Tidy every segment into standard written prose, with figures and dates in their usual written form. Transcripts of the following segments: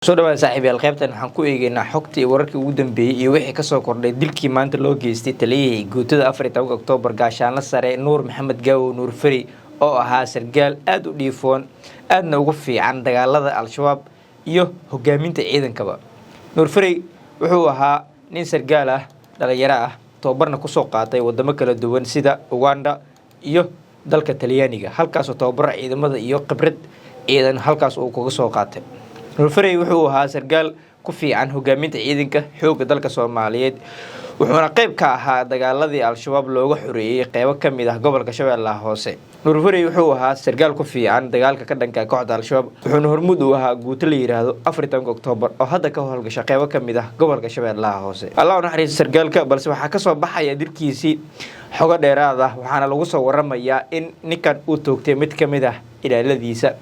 Soo dhawaada, saaxiibayaal. Qaybtan waxaan ku eegeynaa xogtii wararkii ugu dambeeyey iyo wixii kasoo kordhay dilkii maanta loo geystay taliyihii guutada 14-ka Oktoobar, gaashaanle sare Nuur Maxamed Gaawow, Nuur Feri, oo ahaa sargaal aada u dhiifoon, aadna ugu fiican dagaalada Al-Shabaab iyo hogaaminta ciidankaba. Nuur Ferey wuxuu ahaa nin sargaal ah, dhalinyaro ah, tababarna kusoo qaatay wadamo kala duwan sida Uganda iyo dalka Talyaaniga, halkaasoo tababaro ciidamada iyo khibrad ciidan halkaas uu kaga soo qaatay. Nuur Ferey wuxuu ahaa sargaal ku fiican hogaaminta ciidanka xoogga dalka Soomaaliyeed, wuxuuna qeyb ka ahaa dagaaladii Al-Shabaab looga xoreeyey qeybo ka mid ah gobolka Shabeellaha Hoose. Nuur Ferey wuxuu ahaa sargaal ku fiican dagaalka ka dhanka kooxda Al-Shabaab, wuxuuna hormuud u ahaa guuto la yidhaahdo 14-ka Oktoobar oo hadda ka howlgasha qeybo ka mid ah gobolka Shabeellaha Hoose. Allah u naxariisto sargaalka, balse waxaa kasoo baxaya dilkiisii xogo dheeraad ah, waxaana lagu soo waramayaa in ninkan uu toogtay mid ka mid ah ilaaladiisa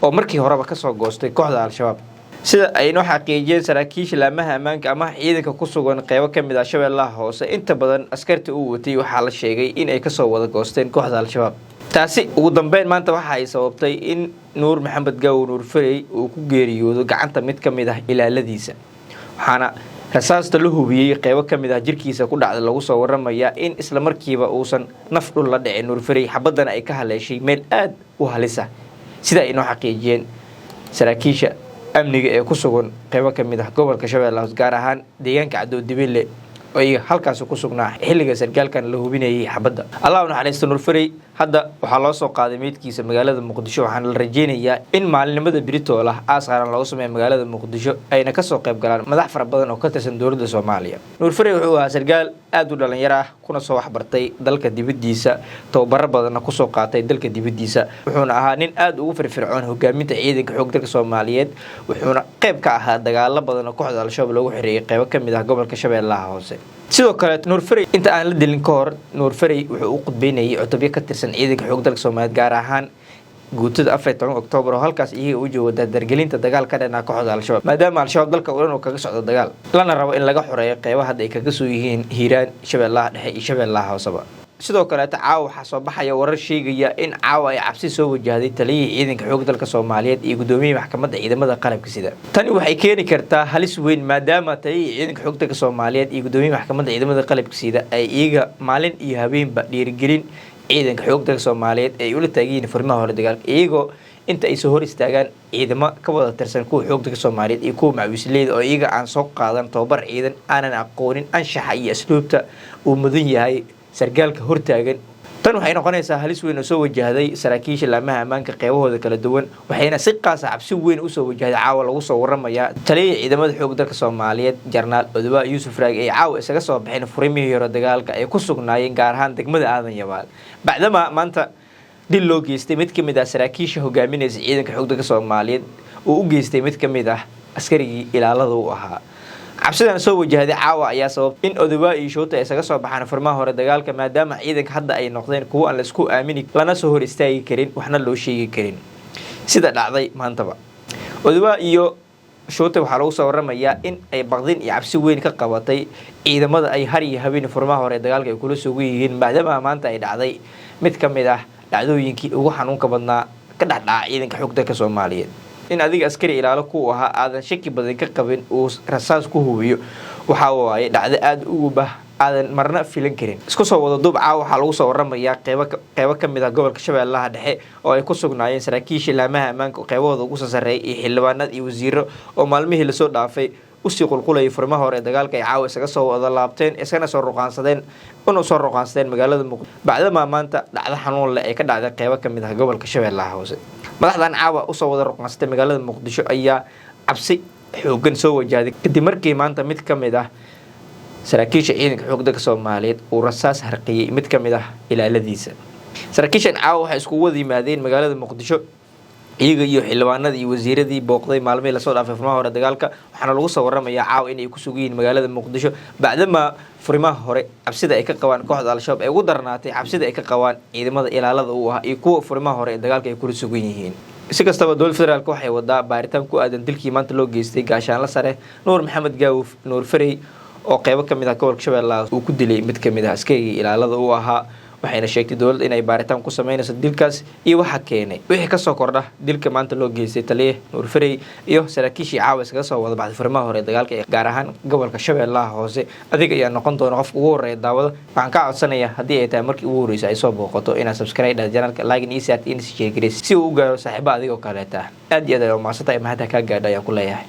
oo markii horeba kasoo goostay kooxda Al-Shabaab. Sida ay noo xaqiijiyeen saraakiisha laamaha ammaanka ama ciidanka ku sugan qeybo ka mid ah Shabeellaha Hoose, inta badan askarta uu watay waxaa la sheegay in ay kasoo wada goosteen kooxda Al-Shabaab. Taasi ugu dambeyn maanta waxa ay sababtay in Nuur Maxamed Gaawo, Nuur Ferey, uu ku geeriyoodo gacanta mid ka mid ah ilaaladiisa, waxaana rasaasta la hubiyey qeybo ka mid ah jirkiisa ku dhacda lagu soo waramayaa in isla markiiba uusan naf dhul la dhicin Nuur Ferey, xabaddana ay ka haleeshay meel aada u halisa, sida ay noo xaqiijiyeen saraakiisha amniga ee ku sugan qeybo ka mid ah gobolka Shabeellaha Hoose, gaar ahaan deegaanka Cadowdibile oo ay halkaasi ku sugnaa xilliga sargaalkan la hubinayay xabadda. Allah u naxariisto Nuur Ferey. Hadda waxaa loo soo qaaday meydkiisa magaalada Muqdisho, waxaana la rajeynayaa in maalinimada Britoolah aas qaran looga sameeyo magaalada Muqdisho, ayna kasoo qayb galaan madax fara badan oo ka tirsan dowladda Soomaaliya. Nuur Ferey wuxuu ahaa sargaal aada u dhalinyaro ah, kuna soo waxbartay dalka dibaddiisa, tababaro badanna kusoo qaatay dalka dibaddiisa, wuxuuna ahaa nin aada ugu firfircoon hogaaminta ciidanka xoog dalka Soomaaliyeed, wuxuuna qayb ka ahaa dagaalo badan oo kooxda Al-Shabaab loogu xoreeyey qeybo ka mid ah gobolka Shabeellaha Hoose. Sidoo kale Nuur Ferey, inta aan la dilin ka hor, Nuur Ferey wuxuu u qudbeynayay cutubyo ka tirsan ciidanka xoog dalka Soomaaliyeed, gaar ahaan guutada 14 Oktoobar, oo halkaas iyaga u jooga dardargelinta dagaal ka dhanaa kooxda Al-Shabaab, maadaama Al-Shabaab dalka oo dhan uu kaga socdo dagaal, lana rabo in laga xoreeyo qeybaha hadda ay kaga soo yihiin Hiiraan, Shabeellaha Dhexe iyo Shabeellaha Hooseba. Sidoo kaleeta caawa waxaa soo baxaya warar sheegaya in caawa ay cabsi soo wajahday taliyihii ciidanka xoog dalka Soomaaliyeed iyo gudoomiyihii maxkamadda ciidamada qalabka sida. Tani waxay keeni kartaa halis weyn, maadaama taliyihii ciidanka xoog dalka Soomaaliyeed iyo gudoomiyihii maxkamadda ciidamada qalabka sida ay iyaga maalin iyo habeenba dhiirigelin ciidanka xoog dalka Soomaaliyeed ay ula taagan yihiin furimaha hore dagaalka, iyagoo inta ay soo hor istaagaan ciidamo ka wada tirsan kuwa xoog dalka Soomaaliyeed iyo kuwa macawisleyda oo iyaga aan soo qaadan tababar ciidan, aanan aqoonin anshaxa iyo asluubta uu mudan yahay sargaalka hortaagan. Tan waxay noqonaysaa halis weyn oo soo wajahday saraakiisha laamaha ammaanka qeybahooda kala duwan, waxayna si qaasa cabsi weyn usoo wajahday caawa lagu soo waramayaa taliyihii ciidamada xoog dalka Soomaaliyeed, Jenaraal Odowaa Yuusuf Raagi, ay caawa isaga soo baxeen furimihii hore dagaalka ay ku sugnaayeen, gaar ahaan degmada Aadan Yabaal, bacdama maanta dil loo geystay mid ka mid ah saraakiisha hogaaminaysa ciidanka xoog dalka Soomaaliyeed uu u geystay mid ka mid ah askarigii ilaalada u ahaa. Cabsidan soo wajahday caawa ayaa sabab in Odowaa iyo Shoota ay isaga soo baxaan furmaha hore dagaalka, maadaama ciidanka hadda ay noqdeen kuwo aan laisku aamini, lana soo hor istaagi karin, waxna loo sheegi karin, sida dhacday maantaba. Odowaa iyo Shoota waxaa lagu soo waramayaa in ay baqdin iyo cabsi weyn ka qabatay ciidamada ay har iyo habeen furmaha hore dagaalka ay kula sugan yihiin, maadaama maanta ay dhacday mid ka mid ah dhacdooyinkii ugu xanuunka badnaa ka dhexdhaca ciidanka xoog dalka Soomaaliyeed. In adiga askari ilaalo ku ahaa aadan shaki badan ka qabin uu rasaas ku hubiyo, waxa waaye dhacdo aada ugu bah aadan marna filan karin. Isku soo wada duub, caawa waxaa lagu soo waramayaa qeybo ka mid ah gobolka Shabeellaha Dhexe oo ay ku sugnaayeen saraakiisha laamaha ammaanka qeybahooda ugu soo sarreeyay iyo xildhibaanad iyo wasiiro oo maalmihii lasoo dhaafay usii qulqulayay furimaha hore ee dagaalka, ay caawa isaga soo wada laabteen, iskana soo ruqaansadeen, una soo ruqaansadeen magaalada Muqdisho, bacdamaa maanta dhacdo xanuun leh ay ka dhacday qeybo ka mid ah gobolka Shabeellaha Hoose. Madaxdan caawa usoo wada ruqaansatay magaalada Muqdisho ayaa cabsi xoogan soo wajahday kadib markii maanta mid ka mid ah saraakiisha ciidanka xoog dalka Soomaaliyeed uu rasaas harqiyey mid ka mid ah ilaaladiisa. Saraakiishan caawa waxay iskugu wada yimaadeen magaalada Muqdisho, iyaga iyo xildhibaanadii iyo wasiiradii booqday maalmihii lasoo dhaafay furimaha hore dagaalka, waxaana lagu soo waramayaa caawa inay ku sugan yihiin magaalada Muqdisho, bacdamaa furimaha hore cabsida ay ka qabaan kooxda Al-Shabaab ay ugu darnaatay cabsida ay ka qabaan ciidamada ilaalada u ah iyo kuwa furimaha hore ee dagaalka ay kula sugan yihiin. Si kastaba, dowladda federaalk waxay wadaa baaritaan ku aadan dilkii maanta loo geystay gaashaanle sare Nuur Maxamed Gaawuf, Nuur Ferey, oo qeybo ka mid ah gobolka Shabeellaha uu ku dilay mid ka mid ah askarigii ilaalada u ahaa. Waxayna sheegtay dowladda inay baaritaan ku sameynayso dilkaas iyo waxa keenay. Wixii kasoo kordha dilka maanta loo geystay taliye Nuur Farey iyo saraakiishii caawa iskaga soo wada baxday furimaha hore ee dagaalka ee gaar ahaan gobolka Shabeellaha Hoose, adiga ayaa noqon doona qofka ugu horreeya daawada. Waxaan kaa codsanayaa, haddii ay tahay markii ugu horreysay ay soo booqato, inaad subscribe dhah channelka, like ii saarta, in share gareysa si uu u gaaro saaxiiba adigoo kaleeta. Aad iyo aad ayaa umahadsantahay, mahadda kaa gaadha ayaan ku leeyahay.